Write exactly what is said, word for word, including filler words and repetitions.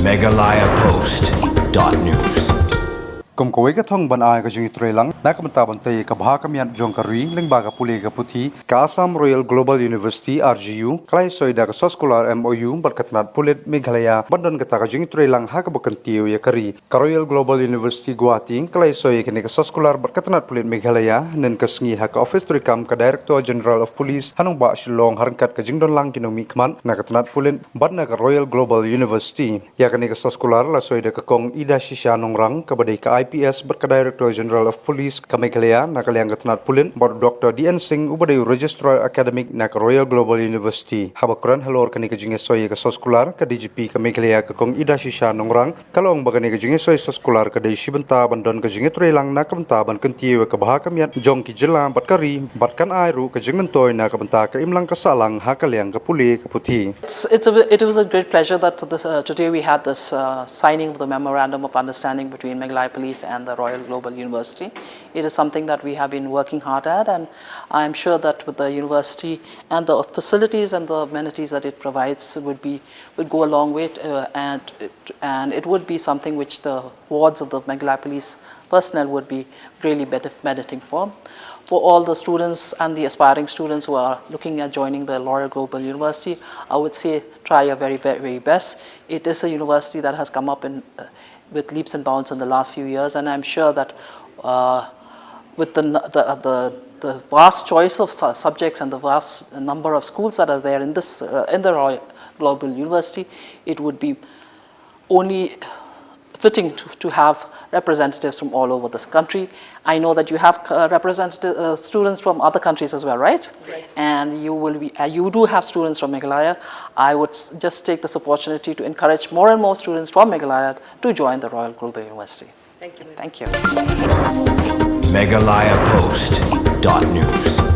Meghalaya Post dot news. Kum kawei ka thong ban ai ka jingïatreilang na ka bynta ban tei ka bha ka miat jong ka ri lyngba ka pule ka puthi, ka Assam Royal Global University, R G U, ka la ïasoi da ka soskular M O U bad ka tnat pulit Meghalaya ban don kata ka jingïatreilang ha kaba kyntiew ïa ka ri. Ka Royal Global University Guwahati ka la ïasoi ïa kane ka soskular bad ka tnat pulit Meghalaya hynnin ka sngi ha ka ophis treikam ka Director General of Police ha nongbah Shillong, ha ryngkat ka jingdonlang ki nongmihkhmat na ka tnat pulit bad na ka Royal Global University. Ïa kane ka soskular la soi da ka Kong Idashisha Nongrang, kaba dei ka I P S bad ka Director General of Police ka Meghalaya, na ka liang ka tnat pulit, bad u Doctor D N Singh, uba dei u Registrar Academic na ka Royal Global University. Haba kren halor kane ka jingïasoi ïa ka soskular, ka D G P ka Meghalaya, ka Kong Idashisha Nongrang, ka la ong ba kane ka jingïasoi soskular ka dei shi bynta ban don ka jingïatreilang na ka bynta ban kyntiew ïa ka bha ka miat jong ki jylla bad ka ri, bad kan ai ruh ka jingmyntoi na ka bynta ka imlang ka sahlang ha ka liang ka pule ka puthi. It's, it's a, it was a great pleasure that this, uh, today we had this, uh, signing of the Memorandum of Understanding between Meghalaya Police and the Royal Global University. It is something that we have been working hard at, and I'm sure that with the university and the facilities and the amenities that it provides would be, would go a long way, uh, and it, and it would be something which the wards of the Meghalaya Police personnel would be really benef-, benefiting from. For all the students and the aspiring students who are looking at joining the Royal Global University, I would say try your very, very, very best. It is a university that has come up in, uh, with leaps and bounds in the last few years, and I'm sure that, uh, with the n-, the, uh, the, the vast choice of su-, subjects and the vast number of schools that are there in this, uh, in the Royal Global University, it would be only fitting to, to have representatives from all over this country. I know that you have, uh, representative, uh, students from other countries as well, right? Yes. And you will be, uh, you do have students from Meghalaya. I would s-, just take this opportunity to encourage more and more students from Meghalaya to join the Royal Global University. Thank you. Thank you. Meghalaya Post dot news.